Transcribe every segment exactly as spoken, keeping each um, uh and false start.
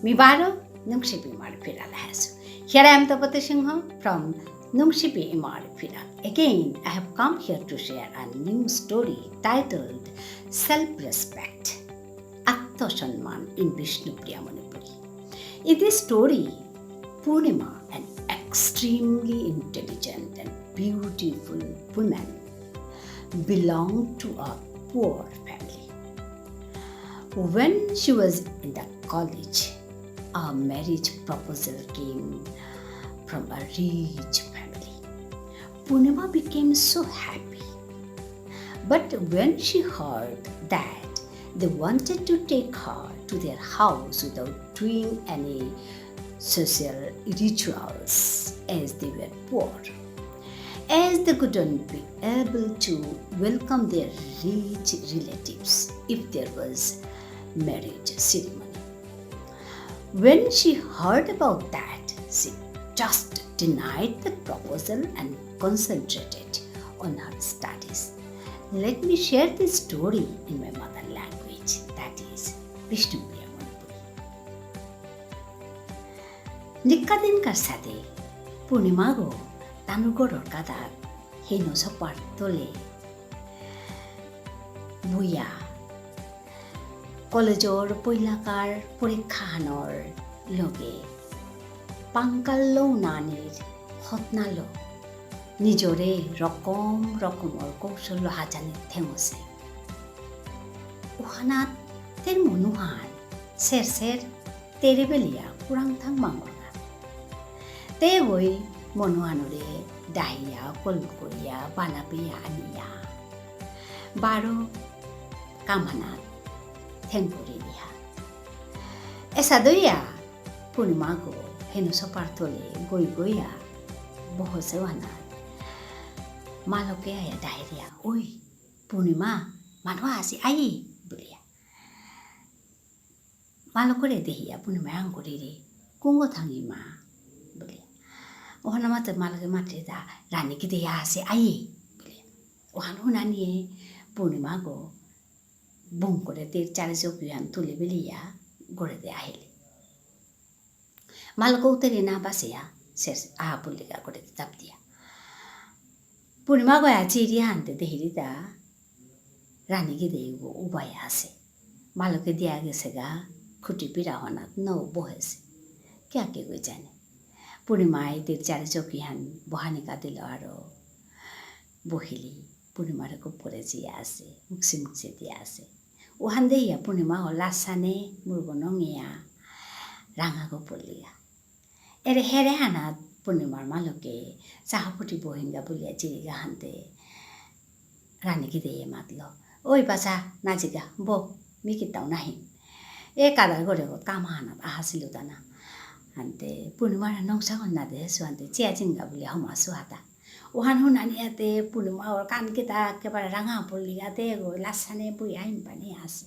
মি বারো নুংশিপি ইমার ফিরাল আহেসু। Here I am Tapati Singha from নুংশিপি ইমার ফিরাল। Again, I have come here to share a new story titled Self-Respect, আত্মসম্মান in Bishnupriya Manipuri. In this story, Purnima, an extremely intelligent and beautiful woman, belonged to a poor family. When she was in the college, a marriage proposal came from a rich family. Purnima became so happy. But when she heard that they wanted to take her to their house without doing any social rituals as they were poor, as they couldn't be able to welcome their rich relatives if there was marriage ceremony. When she heard about that, she just denied the proposal and concentrated on her studies. Let me share this story in my mother language, that is Bishnupriya Manipuri. নিকাদিনকার সাদে পূর্ণিমাগো তানুর ঘরর কাদাত হেনো সোপার তলে বইয়া কলেজর পইলাকার পরীক্ষাহানর লগে পাঙ্কাল লৌনানির হতনালো নিজরে রকম রকমর কৌশল হাজানি থেঙসে। উহানাত তের মনুহান সের সের তেরে বেলিয়া কুরাং থাং মাঙরগা। তে গই মনুহানরে ডাহিয়া, কল করিয়া, বানাপিয়া আনিয়া। বারো কামানাত থেং করিয়া। এসাদইয়া পূর্ণিমাগো হেনো সোপার তলে গই গইয়া বহসে ওহানাত। মালকে আয়া ডাহিয়া, "ওই, পূর্ণিমা, মানু আসি আই," বুলিয়া। মালকরে দেহিয়া পূর্ণিমা আঙকরিরে, "কুঙগ থাঙি মা?" বুলিয়া। ওহান মাতে মালকে মাতে দা, "রানী গিদেই আসে আই," বুলিয়া। ওহান হুনানিয়ে পূর্ণিমাগো বুং করে তের চারি চৌকিহান তুলে বেলিয়া ঘরেদে আহিলে। মালকও তেরে না বাসিয়া, শেষ আহা পুল্লিগা ঘরেদে তাপ দিয়া। পূর্ণিমাগো আয়া চিরিয়া হানতে দেহিরিতা, রানী গিদেইগো উবাই আসে। মালকে দিয়া গেসেগা, খুটি পিরা হনাত নৌ বহেসে। কিয়া কে গই জানে। পূর্ণিমাই তের চারি চৌকিহান বহানিকা দিল আরো বহিলি। পূর্ণিমারে খুব করে জিয়া আসে, মুকসি মুকসি দিয়া আসে। ওহান দেহিয়া পূর্ণিমাগো লাসানে মুরগো নঙিয়া রাঙাগো পুল্লিগা। এরে হেরে হানাত পূর্ণিমার মালকে চাহাপুটি বহিঙ্গা বুলিয়া জিরিগা হানতে রানী গিদেয়ে মাতল, "ওই বাসা, নাজিগা, বো, মি কিতাও নাহি।" এ কাদার ঘরে গো কাম হানাত আহাসিলু দানা। হানতে পূর্ণিমার নংসাগন না দেহেসু হানতে চিয়া জিঙ্গা বুলিয়া হমাসু হাতা। ওহান হুনানিয়াতে পূর্ণিমাগর কান কিতা একেবারে রাঙা পুল্লিগাতে গো লাসানে বই আইন পানি আসে।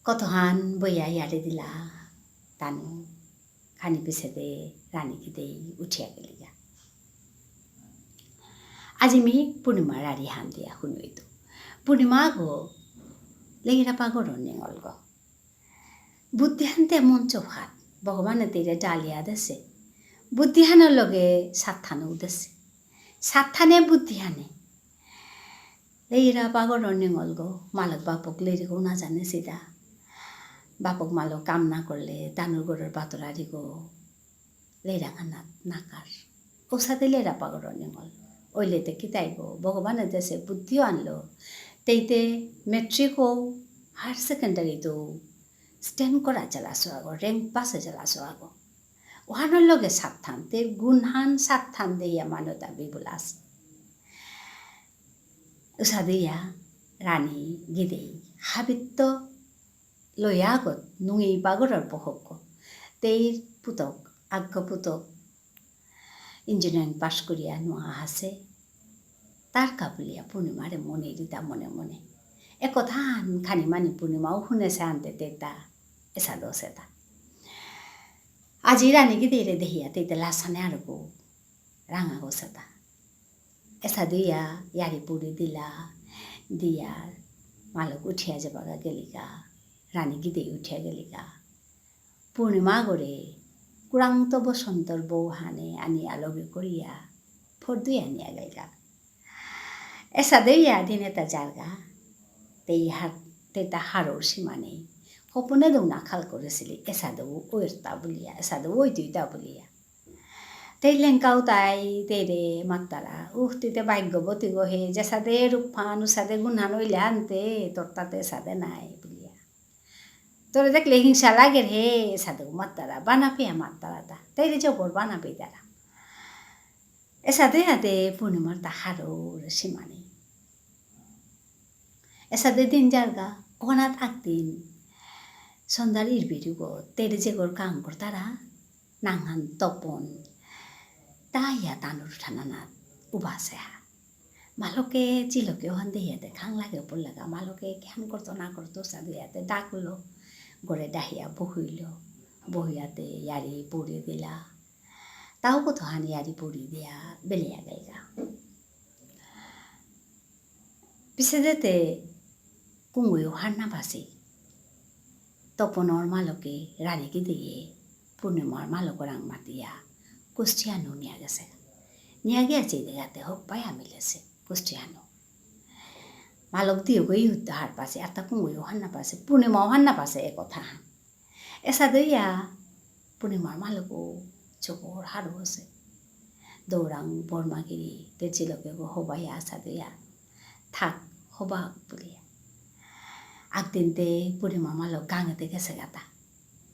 কতহান বইয়া ইয়ারি দিলা, তানু খানি পিছেদে রানী গিদেই উঠিয়া গেলিগা। আজি মি পূর্ণিমার আরি হান দিয়া হুনুইতু। পূর্ণিমাগো লেইরাপা ঘরর নিঙলগো। বুদ্ধিহানতে মন চৌহাত, ভগবানে তেরে ডালিয়া দেসে। বুদ্ধিহানর লগে সাতহানও দেসে। সাতহানে বুদ্ধিহানে। লেইরাপা ঘরর নিঙলগো, মালক বাপক লেরিগো না জানে সিধা। বাপক মালক কাম না করলে, তানুর ঘরর বাতরারিগো, লেইরাঙানাত নাকার। ওসাদে লেইরাপা ঘরর নিঙল। ওইলেতে কিতাইগো, ভগবানে দেসে বুদ্ধিও আনলো। তেইতে মেট্রিকও, হায়ার সেকেন্ডারিতেও stand করা চালাসো আগো, rank পাসে চালাসো আগো। ওহানর লগে সাতহান, তের গুণহান সাতহান দেইয়া মান্যতা বিবুলাস। উসাদেইয়া রানী গিদেই হাবিত্ত লয়াগত নুঙেই পাগরর পহক। তেইর পুতক, আগ্য পুতক, engineering পাস করিয়া নুয়া আহাসে। তার কাবুলিয়া পূর্ণিমারে মনে রিতা মনে মনে। এ কথাহান খানি মানি পূর্ণিমাও হুনেসে আনতে তেতা, এসাদে অসেতা। আজি রানী গিদেইরে দেহিয়া তেইতে লাসানে আরগো রাঙা গসেতা। এসাদে ইয়া ইয়ারি পুরি দিলা, দিয়া মালক উঠিয়া যাবাগা গেলিগা, রানী গিদেই উঠিয়া গেলিগা। পূর্ণিমা গরে কুরাংত বসন্তর বৌহানে আনিয়া লগে করিয়া ফরদুই আনিয়া গেলগা। এসাদে ইয়া দিন এতা যারগা, তেই হার-, তেতা হারর সীমা নেই। হপনে দৌ না খাল করেসিলি, এসাদে ও-, ওইরতা বুলিয়া, এসাদে ওইতুইতা বুলিয়া। তেই লেংকাও তাই, তেরে মাত্তারা, উহ, তিতে ভাগ্যবতী গো হে, যেসাদে রূপহান, উসাদে গুণহান ওইলে আনতে, তোর তাতে এসাদে নাই বুলিয়া। তোরে দেখলে হিংসা লাগের হে, এসাদে মাত্তারা, বানা পেয়া মাত্তারা তা। তেরে জবর বানা পেয়া তারা। এসাদে আদে পূর্ণিমার তা হারর সীমা নেই। এসাদে দিন যারগা, ওনাত আকদিন সন্ধ্যার ইরবিরুগো, তেরে যেগর কাম করতারা, নাঙহান তপন, তাইয়া তানুর ঠানানাত উবাসে হা। মালকে চিলকে ওহান দেহিয়াতে খাং লাগে পড়লেগা, মালকে কিহান করতো না করতো সাদে ইয়াতে ডাকলো, গরে ডাহিয়া বহিল, বহিয়াতে ইয়ারি পড়ি দিলা। তাও কতহান ইয়ারি পড়ি দিয়া বেলিয়া গেলগা। পিছেদেতে কুঙগই ওহার না পাসি। তপনর মালকে রানী গিদেয়ে পূর্ণিমার মালকরাং মাতিয়া কুষ্টিয়ানু নিয়া গেসে। নিয়া গিয়া চেইদেগাতে হবাইয়া মিলেসে কুষ্টিয়ানু। মালক দিয়োগই উদ্ধার পাসে, আর তা কুঙগই ওহার না পাসে, পূর্ণিমা ওহার না পাসে এ কথা হান। এসাদে ইয়া পূর্ণিমার মালকও জবর হারৌ অসে। দৌরাং বর্মাগিরি, তের চিলকেগো হবাইয়া এসাদে ইয়া থাক, হবাক বুলিয়া। আকদিনতে পূর্ণিমার মালক গাঙেদে গেসেগাতা।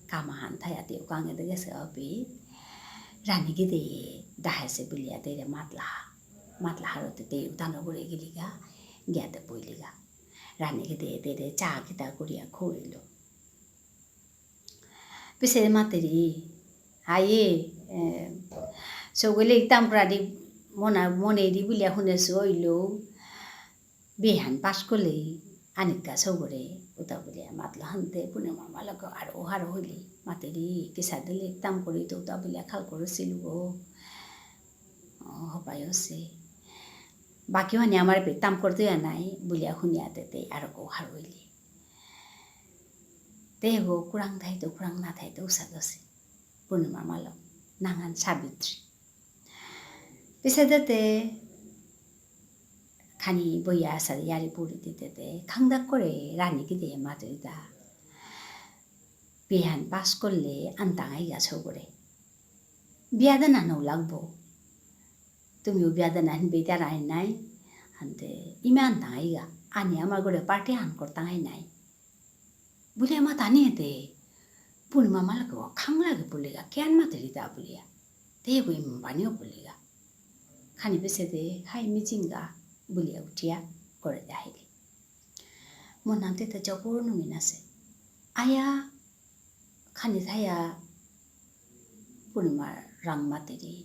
কামাহান থায়াতেও গাঙেদে গেসেগা অপি। রানী গিদেয়ে ডাহেসে বুলিয়া তেরে মাতলাহা। মাতলাহারতে তেও তানুগরে গেলিগা, গিয়াতে পইলিগা। রানী গিদেয়ে তেরে চা কিতা করিয়া খৌরিল। পিছে মাতেরি, হায়ে, এ, সৌগলে তামরাদি মনা, মনেরি বুলিয়া হুনেসু অইল। বিহান পাস করলে, আনিকা সৌগরে, উতা বুলিয়া মাতলা হানতে, পূর্ণিমার মালক আর ওহার হইলি, মাতেরি, কিসাদে লেক তাম করি তো উতা বুলিয়া খাল করেসিল গো। অ, হবাই অসে। বাকি হানি আমার পে তাম করতে নাই, বুলিয়া হুনিয়া তেতে আর কো হার হইলি। তেগো কুরাং থাইতো, কুরাং না থাইতো, উসাদে অসে। পূর্ণিমার মালক, নাঙহান সাবিত্রী। পিছেদেতে খানি বইয়া এসাদে ইয়ারি পড়ি দিতেতে, খাংদাক করে রানী গিদেয়ে মাতুরিতা। বিহান পাস করলে আনতাঙাইগা সৌগরে। বিয়া দেনা নৌ লাগবো। তুমিও বিয়া দেনা হিন বেইতারাই নাই। আনতে ইমে আনতাঙাইগা। আনি আমার গরে party হান করতাঙাই নাই। বুলিয়া মাতানিয়েতে, পূর্ণিমা মালকে ও খাংলাগে বুলিগা, কিয়ান মাতেরিতা বুলিয়া। তেগো ইম্বানিও বুলিগা। খানি পিছেদে, হাই মিজিংগা, বুলিয়া উঠিয়া, গরেদে আহিলি। মনান্তে তে জবর নুঙিনাসে। আয়া, খানি থায়া, পূর্ণিমা রাং মাতেরি।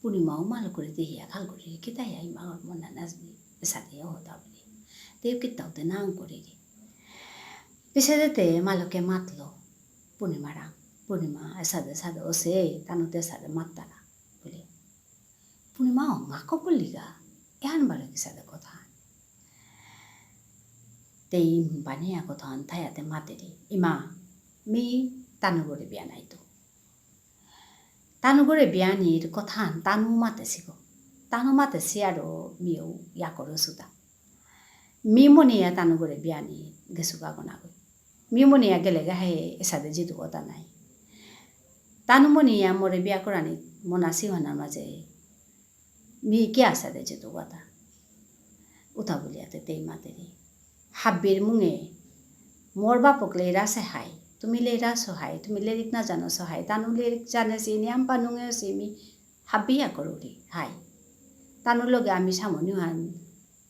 পূর্ণিমাও মালকরে দেহিয়া খাল করি, কিতা ইয়া ইমা ওর মনা নাজনি, এসাদে হতা বুলে। তেও কিতাও তে নাং করি রে। পিছেদেতে মালকে মাতলো, পূর্ণিমা রাং, পূর্ণিমা, এসাদে এসাদে অসে, তানুতে এসাদে মাত্তারা, বুলে। পূর্ণিমা অঙ্গাকো বুলিগা, এহান বারো কিসাদে কথা। তেই বানিয়া কথা আন থায়াতে মাতেরি, ইমা, মি তানুগরে বিয়া নাইতো। তানুগরে বিয়ানির কথাহান তানু মাতেসিগো। তানু মাতেসি আরো মিউ ইয়া করসুতা। মি মনিয়া তানুগরে বিয়ানি গেসুগা গনাগই। মি মনিয়া গেলেগা হে এসাদে জিতুগতা নাই। তানু মনিয়া মোরে বিয়া করানি মনাসি হনা মাঝে মি কিয়া এসাদে জিতুগতা। উতা বুলিয়াতে তেই মাতেরি। হাব্বির মুঙে, মোর বাপক লেইরাসে হাই, তুমি লেইরাসো হাই, তুমি লেরিক না জানোসো হাই, তানু লেরিক জানেসি, নিয়াম পানুঙেসি মি হাব্বিয়া করুরি, হাই। তানু লগে আমি সামনিহান,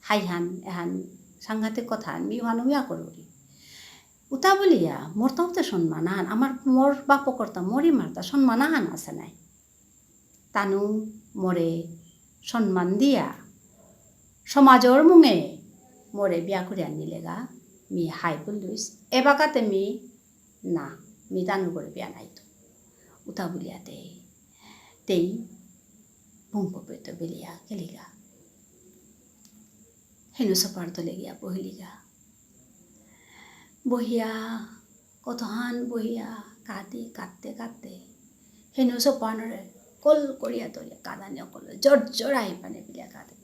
হাইহান, এহান সাংঘাতিক কথাহান, মি উহান উয়া করুরি। উতা বুলিয়া, মোর তাউতে সম্মান আহান, আমার মোর বাপকরতা, মোর ইমারতা সম্মান আহান আসে নাই। তানু মোরে সম্মান দিয়া, সমাজর মুঙে মোরে বিয়া করিয়া নিলেগা, মি হাই বুলুইস, এবাকাতে মি না, মি তানুগরে বিয়া নাইতো। উতা বুলিয়াতে, তেই বুঙ্কপেত বেলিয়া গেলিগা। হেনু সোপার তলে গিয়া বহিলিগা। বহিয়া, কতহান বহিয়া, কাঁদি, কাঁদতে কাঁদতে, হেনু সোপানরে কল করিয়া ধরিয়া কাঁদানি অকল, জোর জোর আহি পানি বিলিয়া কাঁদে।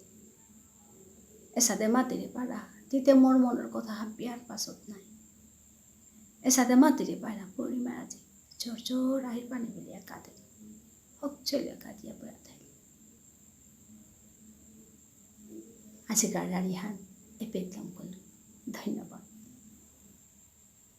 এসাদে মাতিরি পারা, তিতে মোর মনর কথা হাবিয়ার পাছত নাই। এসাদে মাতিরি পারা পূর্ণিমা আজি, জোর জোর আহি পানি বিলিয়া কাঁদে। হক ছেলে কাঁদিয়া বয়া থাই। আজিকার রারিহান এপেইত লমকরলু। ধন্যবাদ।